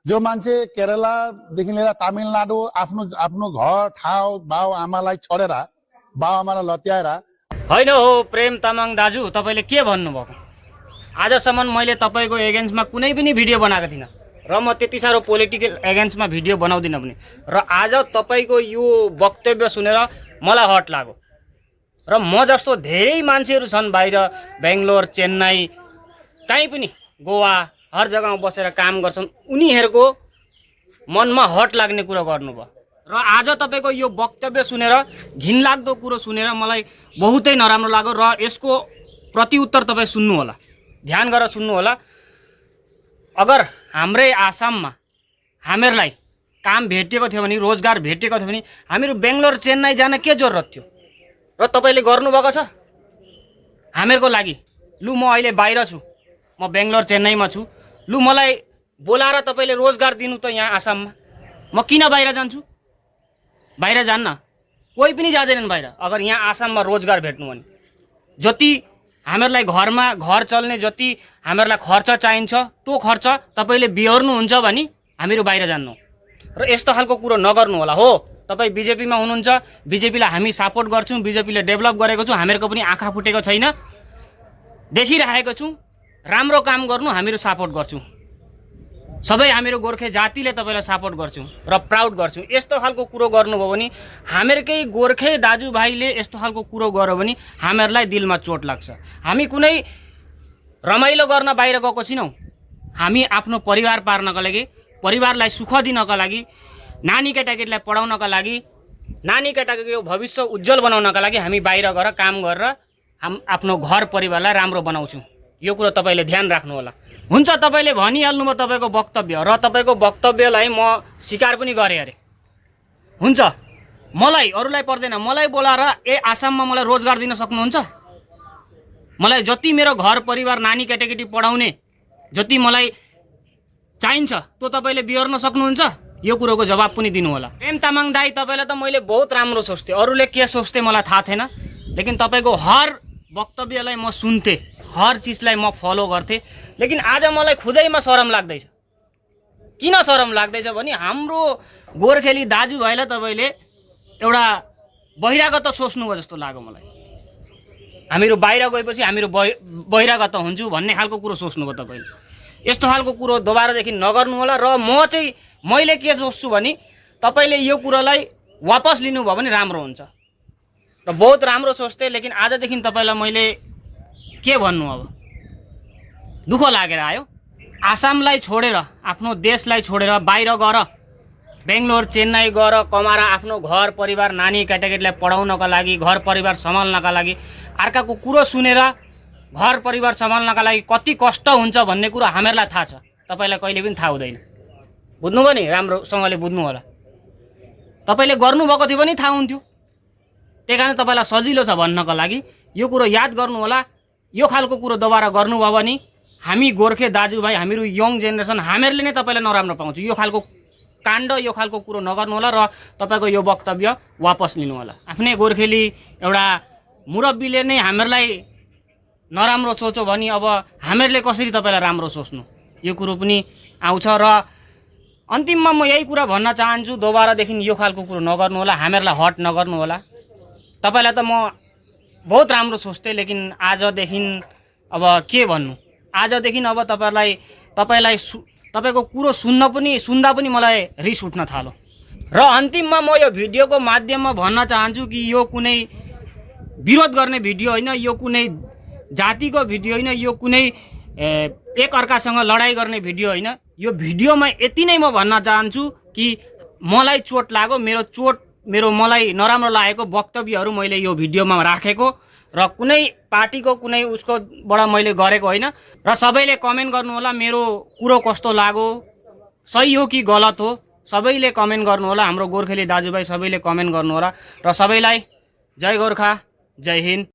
जो मान्छे केरलादेखि लिएर तमिलनाडु आफ्नो आफ्नो घर ठाउँ बाउ आमालाई छोडेर बाउ आमालाई लत्याएर होइन हो प्रेम तामाङ दाजु, तपाईँले के भन्नुभएको? आजसम्म मैले तपाईँको एगेन्स्टमा कुनै पनि भिडियो बनाएको थिइनँ र म त्यति साह्रो पोलिटिकल एगेन्स्टमा भिडियो बनाउँदिनँ पनि। र आज तपाईँको यो वक्तव्य सुनेर मलाई हट लाग्यो। र म जस्तो धेरै मान्छेहरू छन् बाहिर, बेङ्गलोर, चेन्नई, कहीँ पनि गोवा, हर जग्गामा बसेर काम गर्छन्, उनीहरूको मनमा हट लाग्ने कुरो गर्नुभयो। र आज तपाईँको यो वक्तव्य सुनेर, घिनलाग्दो कुरो सुनेर मलाई बहुतै नराम्रो लाग्यो। र यसको प्रतिउत्तर तपाईँ सुन्नु होला, ध्यान गरेर सुन्नु होला। अगर हाम्रै आसाममा हामीहरूलाई काम भेटिएको थियो भने, रोजगार भेटिएको थियो भने हामीहरू बेङ्गलोर, चेन्नई जान के जरुरत थियो? र तपाईँले गर्नुभएको छ हामीहरूको लागि। लु म अहिले बाहिर छु, म बेङ्गलोर, चेन्नईमा छु, लु मलाई बोलाएर तपाईँले रोजगार दिनु त यहाँ आसाममा। म किन बाहिर जान्छु? बाहिर जान्न, कोही पनि जाँदैनन् बाहिर अगर यहाँ आसाममा रोजगार भेट्नु भने। जति हामीहरूलाई घरमा घर चल्ने जति हामीहरूलाई खर्च चाहिन्छ त्यो खर्च तपाईँले बिहोर्नुहुन्छ भने हामीहरू बाहिर जान्नु। र यस्तो खालको कुरो नगर्नु होला। हो, तपाईँ बिजेपीमा हुनुहुन्छ, बिजेपीलाई हामी सपोर्ट गर्छौँ, बिजेपीले डेभलप गरेको छौँ, हामीहरूको पनि आँखा फुटेको छैन, देखिरहेको छौँ। राम्रो काम गर्नु हामीहरू सपोर्ट गर्छौँ, सबै हामीहरू गोर्खे जातिले तपाईँलाई सपोर्ट गर्छौँ र प्राउड गर्छौँ। यस्तो खालको कुरो गर्नुभयो भने, हामीहरूकै गोर्खे दाजुभाइले यस्तो खालको कुरो गर्यो भने हामीहरूलाई दिलमा चोट लाग्छ। हामी कुनै रमाइलो गर्न बाहिर गएको छैनौँ, हामी आफ्नो परिवार पार्नका लागि, परिवारलाई सुख दिनका लागि, नानी केटाकेटीलाई पढाउनका लागि, नानी केटाकेटीको भविष्य उज्जवल बनाउनका लागि हामी बाहिर गएर काम गरेर आफ्नो घर परिवारलाई राम्रो बनाउँछौँ। यो कुरो तपाईँले ध्यान राख्नु होला। हुन्छ, तपाईँले भनिहाल्नुभयो तपाईँको वक्तव्य, र तपाईँको वक्तव्यलाई म स्वीकार पनि गरेँ अरे। हुन्छ, मलाई अरूलाई पर्दैन, मलाई बोलाएर आसाममा मलाई रोजगार दिन सक्नुहुन्छ? मलाई जति मेरो घर परिवार नानी केटाकेटी पढाउने जति मलाई चाहिन्छ त्यो तपाईँले बिहोर्न सक्नुहुन्छ? यो कुरोको जवाब पनि दिनु होला। प्रेम तामाङ दाई, तपाईँलाई त मैले बहुत राम्रो सोच्थेँ, अरूले के सोच्थे मलाई थाहा थिएन, लेकिन तपाईँको हर वक्तव्यलाई म सुन्थेँ, हर चिजलाई म फलो गर्थेँ। लेकिन आज मलाई खुदैमा शरम लाग्दैछ। किन शरम लाग्दैछ भने हाम्रो गोर्खेली दाजुभाइलाई तपाईँले एउटा बहिरागत सोच्नुभयो जस्तो लाग्यो मलाई। हामीहरू बाहिर गएपछि हामीहरू बहिरागत हुन्छु भन्ने खालको कुरो सोच्नुभयो तपाईँले। यस्तो खालको कुरो दोबारादेखि नगर्नु होला। र मैले के सोच्छु भने, तपाईँले यो कुरोलाई वापस लिनुभयो भने राम्रो हुन्छ। र बहुत राम्रो सोच्थेँ, लेकिन आजदेखि तपाईँलाई मैले के भन्नु, अब दुःख लागेर आयो। आसामलाई छोडेर, आफ्नो देशलाई छोडेर बाहिर गएर, बेङ्गलोर, चेन्नई गएर कमाएर आफ्नो घर परिवार नानी केटाकेटीलाई पढाउनका लागि, घर परिवार सम्हाल्नका लागि, अर्काको कुरो सुनेर घर परिवार सम्हाल्नका लागि कति कष्ट हुन्छ भन्ने कुरो हामीहरूलाई थाहा छ, तपाईँलाई कहिले पनि थाहा हुँदैन। बुझ्नुभयो नि? राम्रोसँगले बुझ्नु होला। तपाईँले गर्नुभएको थियो भने थाहा हुन्थ्यो, त्यही कारण तपाईँलाई सजिलो छ भन्नका लागि यो कुरो याद गर्नु होला। यो खालको कुरो दोबारा गर्नुभयो भने हामी गोर्खे दाजुभाइ, हामीहरू यङ जेनेरेसन, हामीहरूले नै तपाईँलाई नराम्रो पाउँछौँ। यो खालको काण्ड, यो खालको कुरो नगर्नु होला र तपाईँको यो वक्तव्य वापस लिनु होला। आफ्नै गोर्खेली एउटा मुरब्बीले नै हामीहरूलाई नराम्रो सोच्यो भने अब हामीहरूले कसरी तपाईँलाई राम्रो सोच्नु, यो कुरो पनि आउँछ। र अन्तिममा म यही कुरा भन्न चाहन्छु, दोबारादेखि यो खालको कुरो नगर्नु होला, हामीहरूलाई हट नगर्नु होला। तपाईँलाई त म बहुत राम्रो सोच्थेँ, लेकिन आजदेखि अब के भन्नु, आजदेखि अब तपाईँको कुरो सुन्दा पनि मलाई रिस उठ्न थाल्यो। र अन्तिममा म यो भिडियोको माध्यममा भन्न चाहन्छु कि यो कुनै विरोध गर्ने भिडियो होइन, यो कुनै जातिको भिडियो होइन, यो कुनै एक अर्कासँग लडाइँ गर्ने भिडियो होइन। यो भिडियोमा यति नै म भन्न चाहन्छु कि मलाई चोट लाग्यो, मलाई नराम्रो लागेको वक्तव्यहरू मैले यो भिडियोमा राखेको, र कुनै पार्टीको कुनै उसकोबाट मैले गरेको होइन। र सबैले कमेन्ट गर्नु होला मेरो कुरो कस्तो लाग्यो, सही हो कि गलत हो, सबैले कमेन्ट गर्नु होला। हाम्रो गोर्खेली दाजुभाइ सबैले कमेन्ट गर्नु होला। र सबैलाई जय गोर्खा, जय हिन्द।